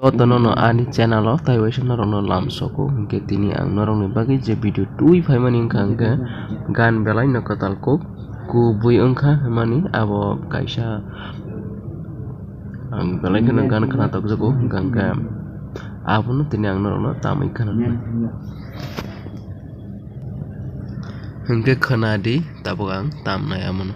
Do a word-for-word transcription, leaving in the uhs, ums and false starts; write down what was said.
Jotono no ani channel o tai waisa norokno lam soko, hinkhe tini ang norokni bagwi je video twi phaimani wngkha, hinkhe gan belai no kwtal kok kubui wngkha hwnmani abo kaisa ang belai kheno gan khna tokjago, hinkhe abono tini ang norokno tamwi khna hinkhe khna di tabuk ang tamnai amono.